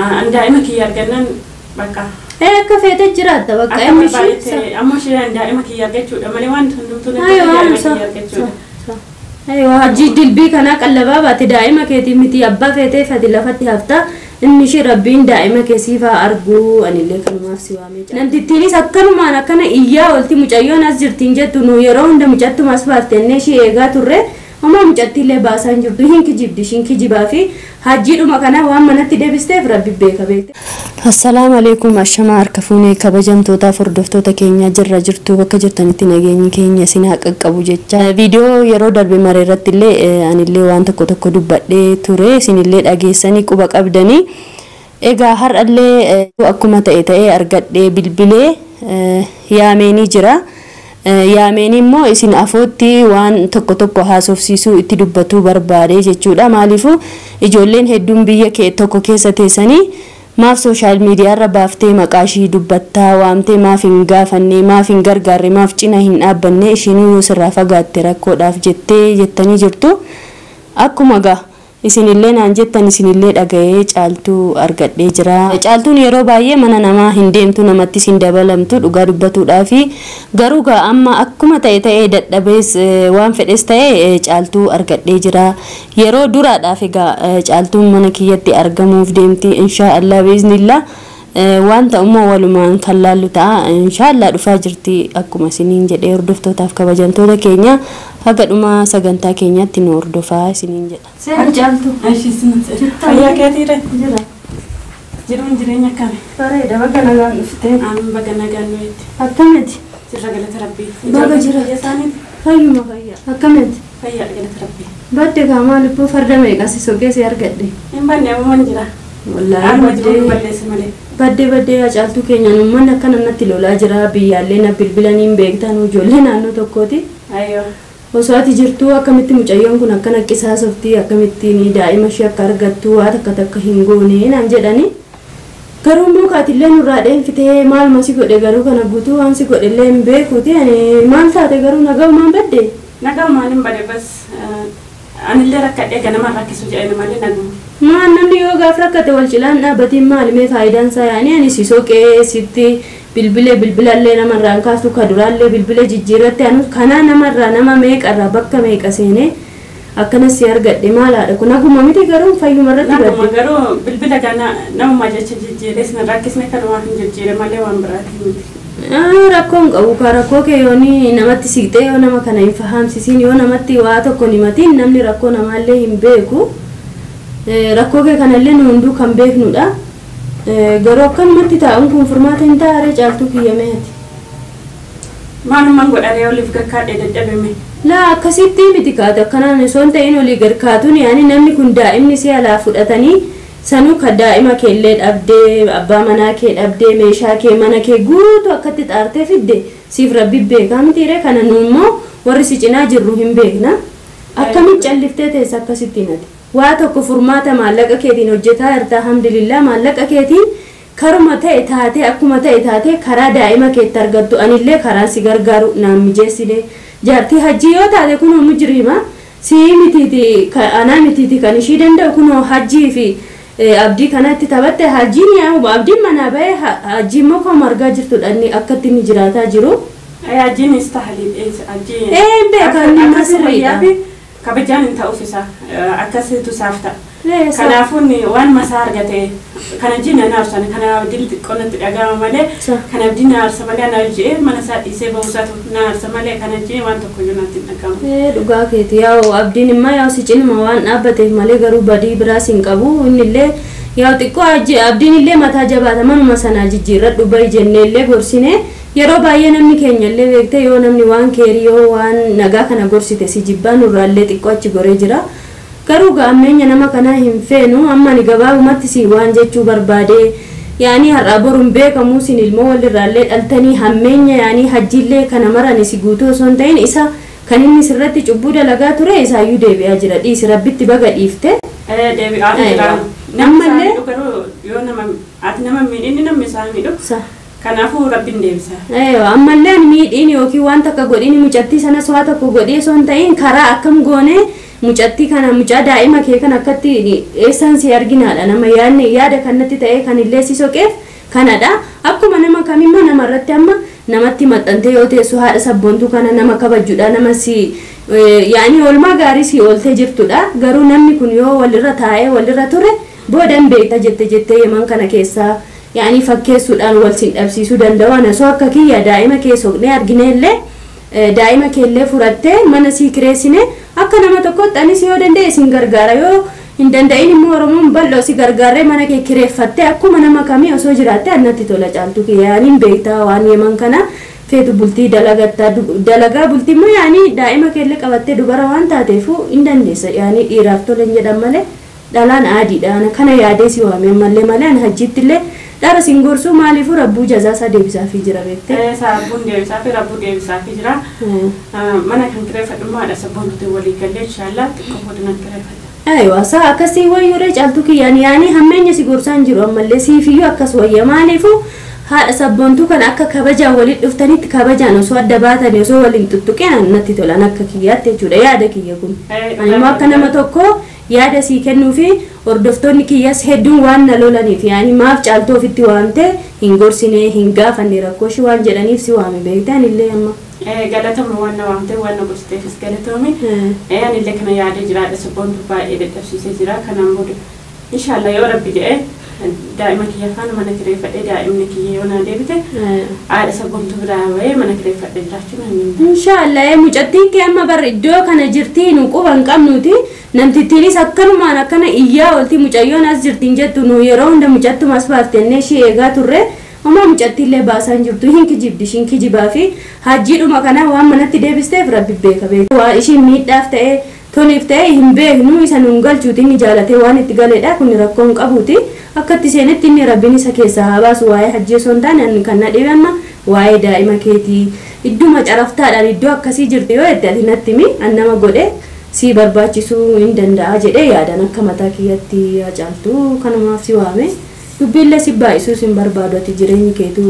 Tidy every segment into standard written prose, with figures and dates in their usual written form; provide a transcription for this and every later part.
An daa'ima kiyya argannaan bakka. Akka feete jiraatta bakka inni ishee. Amma ishee daa'ima kiyya argachuudha malee waan hundumtuu daa'ima kiyya argachuudha. Aywa hajji dilbii kanaa qallabaa baate daa'ima keetii miti abbaa feetee fati lafatti hafta inni ishee rabbiin daa'ima kee siif haa argu anillee kanumaaf si waamee jira. Namtittiinis akkanumaan akkana iyyaa oolti mucayyoon as jirtiin jettu nu yeroo hunda mucattumas as baaftennee ishee eegaa turre homaa mucattiillee baasaa hin jirtu hin kijibdi ishiin kijibaa fi hajjiidhuma kana waan manatti deebisteef rabbi beeka beekte. Assalaamu alaikum ashamaa harka fuunee kabajamtootaaf hordoftoota keenya jirra jirtu bakka jirtanitti nageenyi keenya isin haa qaqqabu jecha. Viidiyoo yeroo darbe mare irratti illee anillee waan tokko tokko dubbadhee ture isinillee dhageessanii quba qabdanii. Egaa har'allee akkuma ta'e ta'ee argadhee bilbilee yaameenii jira. Yaameen immoo isin afootti waan tokko tokko haasofsiisuu itti dubbatuu barbaade jechuudha. Maaliifuu ijoolleen hedduun biyya tokko keessa teessanii maaf sooshaal miidiyaa irra baaftee maqaa ishii dubbattaa waamtee maaf hin gaafanne maaf hin gargaarre maaf cina hin dhaabbanne ishiinuu yoo sirraa fagaatte rakkoodhaaf jettee jettanii jirtu. Akkuma gaa isinillee naan jettan isinillee dhaga'ee caaltuu argadhee jira. Caaltuun yeroo baay'ee mana namaa hin deemtu namattis hin dabalamtu dhugaa dubbatuudhaafi garuu gaa amma akkuma ta'e ta'ee dadhabees waan fedhes ta'e caaltuu argadhee jira. Yeroo duraadhaaf egaa caaltuun mana kiyyatti argamuuf deemti inshaa Allah biiznillah. Waan ta'ummoo walumaan kan laallu ta'a inshaa Allah dhufaa jirti akkuma isiniin jedhee hordoftootaaf kabajamtoota keenya haga dhuma sagantaa keenyaatti nu hordofaa isiniin jedha. Seera caaltu. Fayyaa keetiire? Jira. Jiruun jireenya akkami? Bareeda baga nagaan dhuftee. Amiin baga nagaan nuyitti. Akkamitti? Sirra galata rabbii. Baga jira. Fayyuma fayyaa. Akkamitti? Fayyaa galata rabbii. Badde kaa maaliifuu farda meeqa si soqee si argadhe? Hin banne ammoo jira. Wallaahi baddee baddee caaltuu keenyaan uummanni akkana natti lolaa jira biyyaallee na bilbilanii hin beektan ijoollee naannoo tokkooti. Osoo ati jirtuu akkamitti mucayyoon kun akkana qisaasofti akkamittiin daa'ima ishee akka argattu waa takka takka hin goone naan jedhani. Garuu immoo kaatillee nurraa dheenfitee maaluma si godhe garuu kana guutuu waan si godhe illee hin beekuuti ani maal taate garuu nagaumaan badde? Nagaumaan hin bade bas anillee rakkadhee ganama rakkisu jedhani malee naguma. Maal namni yoo gaaf rakkate wal cilaan dhaabbatiin maali mee faayidaan isaa yaani ani si soqee sitti bilbilee bilbilallee namarraa hin kaastu ka duraallee bilbilee jijjiirratti anu kanaa namarraa nama meeqarraa bakka meeqa seenee akkanas si argadhe maalaadha kun naguma miti garuu fayyuma irratti badde. Naguma garuu bilbila kana namuma jecha jijjiiree sin rakkisne kanuma hin jijjiire malee waan biraati miti. Rakkoo hin qabu kaa rakkoo kee yooni namatti siqxee yoo nama kana hin fahamsisiin yoo namatti waa tokko hin himatiin namni rakkoo namaallee hin beeku. Rakkoo kee kanallee nu hunduu kan beeknudha. Garuu akkanumatti taa'uun kun furmaata hin taaree caaltuu kiyya meeti. Maalumaan godharee oliif gakkaadhee dadhabame. Laa akkasitti miti kaate akkanaan osoo hin ta'in olii gad kaatuun yaani namni kun daa'imni si alaa fudhatanii sanuu ka daa'ima keellee dhabdee abbaa manaa kee dhabdee meeshaa kee mana kee guutuu akkatti xaartee fidde siif rabbi beekaa mitiiree kana nu immoo warri si cinaa jirru hin beekna. Akkamitti calliftee teessa akkasitti nati. Waa tokko furmaata maallaqa keetiin hojjetaa jirta alhamdulillah maallaqa keetiin karuma ta'e taatee akkuma ta'e taatee karaa daa'ima keetti argattu anillee karaa si gargaaru naan mijeessine jaartii hajjii yoo taate kunoo mujrima sii mitiiti anaa mitiiti kan ishii danda'u kunoo hajjii fi abdii kanatti taphatte hajjiin yaa'u abdiin manaa ba'e hajjii immoo kan argaa jirtudha inni akkatti inni jiraataa jiru. Hajjiin istahali hajjii. Beekan inni sirriidha. Kabajaan hin ta'uuf isaa akkasitu isaaf ta'a. Kanaafuu waan masaa argate kana jiin na aarsan kana abdiin xiqqoonatti dhaga'ama malee kana abdiin na aarsa malee na ji'ee mana isaa dhiisee bahuusaatu na aarsa malee kana ji'ee waan tokko iyyuu natti hin dhaga'amu. Dhugaa keeti yaa'u abdiin immoo yaa'u si cinuma waan dhaabbateef malee garuu badii biraas hin qabu innillee yaa'u xiqqoo abdiin illee mataa jabaata manuma sanaa jijjiirradhu bahi jennee illee gorsine. Yeroo baay'ee namni keenya illee beekte yoo namni waan keerii yoo waan nagaa kana gorsite si jibbaa nurraallee xiqqoo achi goree jira. Garuu gaammeenya nama kanaa hin feenu amma ani gabaabumatti si waan jechuu barbaade yaani har'aa boruun beekamu sin ilmoo walirraallee dhaltanii hammeenya yaani hajjiillee kana marani si guutuu osoo hin ta'in isa kan inni sirratti cubbuu dalagaa ture isaayyuu deebi'aa jira dhiisi rabbitti baga dhiifte. Deebi'aa jira. Namni garuu yoo nama ati nama miidhinni namni isaa miidhu. Kanaafuu rabbiin deebisa. Ammallee miidhiin yookiin waan takka godhiin mucattii sanas waa tokko godhee osoo hin ta'in karaa akkam goone Mucattii kana mucaa daa'ima kee kan akkatti eessaan si arginaadha nama yaadne yaada kanatti ta'ee kan illee si soqeef kanadha. Akkuma nama kamimmoo namarratti amma namatti maxxantee yoo teessu haadha sabboontuu kana nama kabajuudha nama si yaani oolmaa gaarii si ooltee jirtudha. Garuu namni kun yoo walirra taa'ee walirra ture boodan beekta jette jettee yeman kana keessaa yaani fakkeessuudhaan wal sin dhabsiisuu danda'u. Ana soo akka kiyya daa'ima kee soqnee argine illee daa'ima keellee furattee mana sii kireessine akka nama tokkotti anis yoo danda'e sin gargaara yoo hin danda'in immoo Oromoon bal'oo si gargaarree mana kee kireeffattee akkuma nama kamii osoo jiraatte annatti tola caaltu kiyya yaaniin beektaa waan yeman kana feetu bultii dalagattaa dalagaa bultii immoo yaani daa'ima keellee qabattee dubara waan taateefu hin dandeessa yaani dhiiraaf tola hin jedhan malee dhalaan adiidha kana yaadee si waame mallee malee ani hajjiitti illee dhara sin gorsuu maaliifuu rabbuu jazaa isaa deebisaafii jira beektee. Sabbuun deebisaafii rabbuu deebisaafii jira. Mana kan kireeffadhu haadha sabboontuutiin walii gallee inshaallaa xiqqoo booda nan kireeffadha. Aywa saa akkasii wayyuuree caaltuu kiyyaan yaani hammeenya si gorsaan jiru ammallee siifiyyuu akkas wayya maaliifuu haadha sabboontuu kan akka kabajaan walitti dhuftanitti kabajaan osoo adda baatanii osoo waliin tuttuqeen natti tolan akka kiyyaatti jechuudha yaada kiyya kun. Ani immoo akka nama tokko yaada sii kennuu fi hordoftoonni kiyyas hedduun waan na lolaniif yaani maaf caaltuu ofitti waamte hin gorsine hin gaafanne rakkoo ishii waan jedhaniif si waame beektaan illee amma. Galatoomi waan na waamte waan na gorsiteefis galatoomi. Ani illee kana yaadee jira haadha sabboontuu baay'ee dadhabsiisee jira kanaan booda inshaallaa yoo rabbi jedhee daa'ima kiyya faana mana kireeffadhee daa'imni kiyya yoo naa deebite haadha sabboontuu biraa bahee mana kireeffadhee jiraachuu nan danda'a. Inshaallaa mucattiin kee amma bar iddoo kana jirtii nu quba hin qabnuti namtittiinis akkanumaan akkana iyyaa oolti mucayyoon as jirtiin jettu nu yeroo hunda mucattumas as baaftennee ishee eegaa turre homaa mucattiillee baasaan jirtu hin kijibdi ishiin kijibaa fi hajjiidhuma kana waan manatti deebisteef rabbi beeka beeka waan ishiin miidhaaf ta'ee toliif ta'ee hin beeknu isa nuun galchuuti inni jaalatee waan itti galeedha kun rakkoo hin qabuuti akkatti seenetti inni rabbiin isa keessaa haa baasu waa'ee hajjii osoo hin taane kan na dhibe amma waa'ee daa'ima keetii idduma caraftaadhaan iddoo akkasii jirti yoo jette ati natti himi an nama godhe si barbaachisuu hin danda'a jedhee yaadan akka mataa kiyyatti yaa caaltu kanumaaf si waame dubbiillee si baay'isuus hin barbaadu ati jireenyi keetu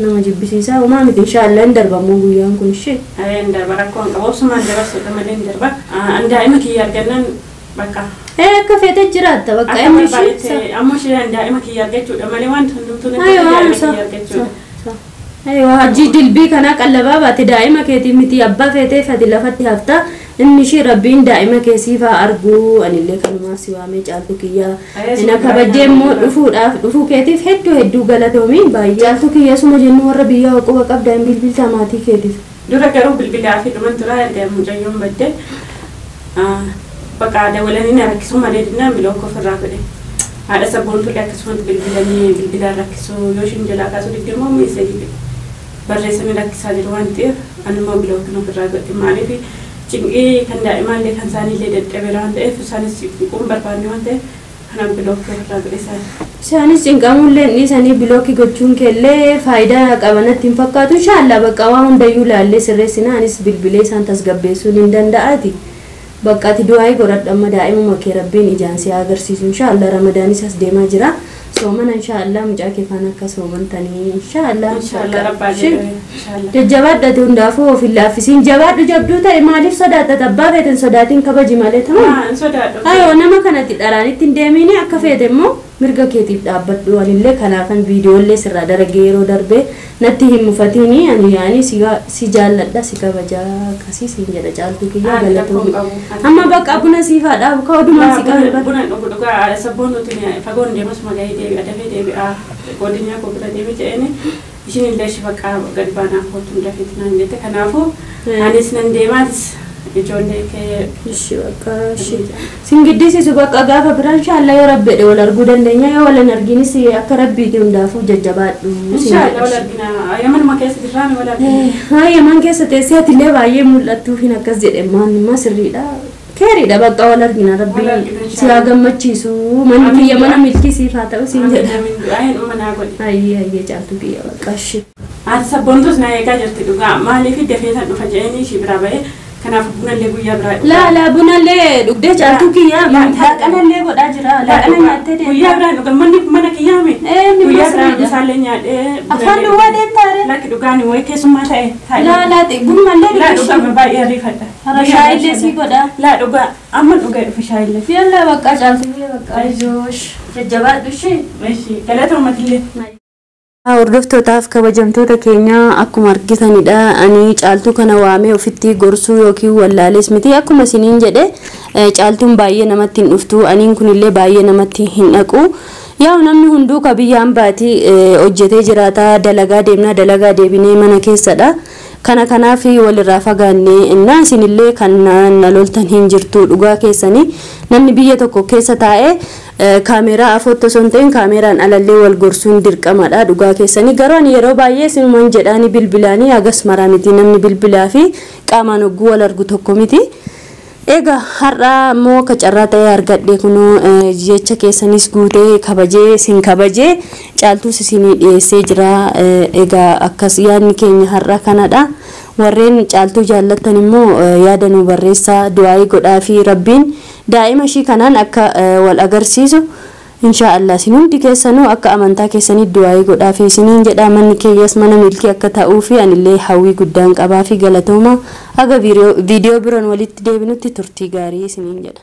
nama jibbisiisaa homaa miti inshaallaa hin darbamuu guyyaan kun ishee. Hin darba rakkoo hin qabu obsumaan dabarsuudha malee hin darba. An daa'ima kiyya argannaan bakka. Akka feete jiraatta bakka inni ishee. Ammoo isheen daa'ima kiyya argachuudha malee wanti hundumtuu natti daa'ima kiyya argachuudha. Aywa hajji dilbii kana qallabaa baate daa'ima keetii miti abbaa feetee fati lafatti hafta inni ishee rabbiin daa'ima kee siif haa argu anillee kanumaaf si waamee caaltu kiyya na kabajjee immoo dhufuudhaaf dhufuu keetiif hedduu hedduu galatoomiin baay'ee caaltu kiyya suma jennu warra biyyaa quba qabda hin bilbiltaa maatii keetiif. Dura garuu bilbilaa fi dhuman turaa erga mucayyoon badde bakka dawalanii na rakkisuu malee dinnaan bilook ofirraa godhe. Haadha sabboontuulee akkasumatti bilbilanii bilbilaan rakkisuu yoo ishiin jalaa kaasuu didde immoo meeshaa barreessanii rakkisaa jiru waan ta'eef ani immoo bilookin ofirraa godhe maaliif cinqii kan daa'imaallee kan isaaniillee dadhabeera waan ta'eef isaanis cinquun barbaanne waan ta'eef kanaan bilookii ofirraa godhe isaan. Isaanis cinqamuullee dhiisanii bilookii gochuun keellee faayidaa qabanatti hin fakkaatu inshaallaa bakka waa hundayyuu laallee sirreessina anis bilbilee isaan tasgabbeessuun hin danda'aati. Bakka ati du'aa godhadhu amma daa'imuma kee rabbiin ijaan si agarsiisu inshaallaa ramadaanis as deemaa jira. Soomana inshaallaa mucaa kee faana akka soomantanii inshaallaa. Inshaallaa rabbaa jedhee inshaallaa. Jajjabaadhate hundaafuu of hin laaffisiin jabaadhu jabduu ta'e maaliif sodaatta abbaa feeten sodaatiin kabaji malee tamam. Hin sodaadhu. Ayoo nama kanatti dharaanitti hin deemini akka feete immoo mirga keetiif dhaabbadhu anillee kanaafan viidiyoollee sirraa daragee yeroo darbee natti hin mufatiini ani yaani si jaalladha si kabajaa akkasii siin jedha caaltuu kiyya galatoomi. Amma bakka buna siif haa dhaabu ka odumaan si qabe. Buna dhugu dhugaa sabboon nuti fagoon deemas magaalaa deebi'a dafee deebi'a godinyaa koo bira deemi jedheen ishiin illee ishee bakka gad baanaa kootuun dafeeti naan jette kanaafuu anis nan deemaatis ijoollee kee. Ishi bakka ishi sin giddisiisu bakka gaafa biraan inshaallaa yoo rabbi jedhe wal arguu dandeenya yoo wal hin arginis akka rabbiiti hundaafuu jajjabaadhu. Inshaallaa wal argina yamanuma keessa jirraami wal argina. Haa yaman keessa teessee ati illee baay'ee mul'attuuf hin akkas jedhe maanimmaa sirriidha. Keeriidha bakka wal argina rabbi si haa gammachiisu manni kiyya mana milkii siif haa ta'u siin jedha. Ayyee ayyee caaltu kiyya bakka ishi. Haati sabboontus na eegaa jirti dhugaa maaliif dafee san dhufa jedhanii ishii biraa bahee kanaaf bunallee guyyaa biraa Laa laa bunallee dhugdee caaltuu kiyya laaqanallee godhaa jira laaqana nyaattee deemta. Guyyaa biraa dhugan manni mana kiyyaame. sirriidha. Misaallee nyaadhee. Afaan duwwaa deemtaare? Lakki dhugaan wayii keessummaa ta'e. Laa laa bunumallee Laa dhugaa. dhugaa baay'ee ariifadha. Hara shaayillee sii godha. Laa dhugaa amma dhugaa dhufe shaayillee. Yalla bakka caaltuu bakka ayizoosh jajjabaadhu ishee. Meeshii galata uummatillee. Hordoftootaaf kabajamtoota keenya akkuma argitanidha. Ani caaltuu kana waamee ofitti gorsuu yookiin wallaalees miti. Akkuma isiniin jedhe caaltuun baay'ee namatti hin dhuftu. Aniin kunillee baay'ee namatti hin dhaqu. Yaa'u namni hunduu ka biyyaan baatii hojjetee jiraata. Dalagaa deemnaa dalagaa deebinee mana keessadha. Kana kanaaf walirraa fagaannee innaa isinillee kan na loltan hin jirtu dhugaa keessanii namni biyya tokko keessa taa'ee kaameeraa afootti osoo hin ta'in kaameeraan alallee wal gorsuun dirqamadha dhugaa keessanii garuu ani yeroo baay'ee isinumaan jedhaanii bilbilaanii hagas maraa miti namni bilbilaa fi qaamaan hogguu wal argu tokko miti. Egaa har'a immoo akka carraa ta'ee argadhe kunoo jecha keessanis guutee kabajee isin kabajee caaltuus isinii dhiyeessee jira. Egaa akkas yaadni keenya har'a kanadha. Warreen caaltuu jaallattan immoo yaada nu barreessaa du'aayii godhaa fi rabbiin daa'ima ishii kanaan akka wal agarsiisu insha Allah isin hundi keessanuu akka amantaa keessanii du'aayii godhaa fi isiniin jedha manni keeyyaas mana milkii akka ta'uu fi anillee hawwii guddaan qabaa fi galatooma haga viidiyoo biroon walitti deebinutti turtii gaarii isiniin jedha.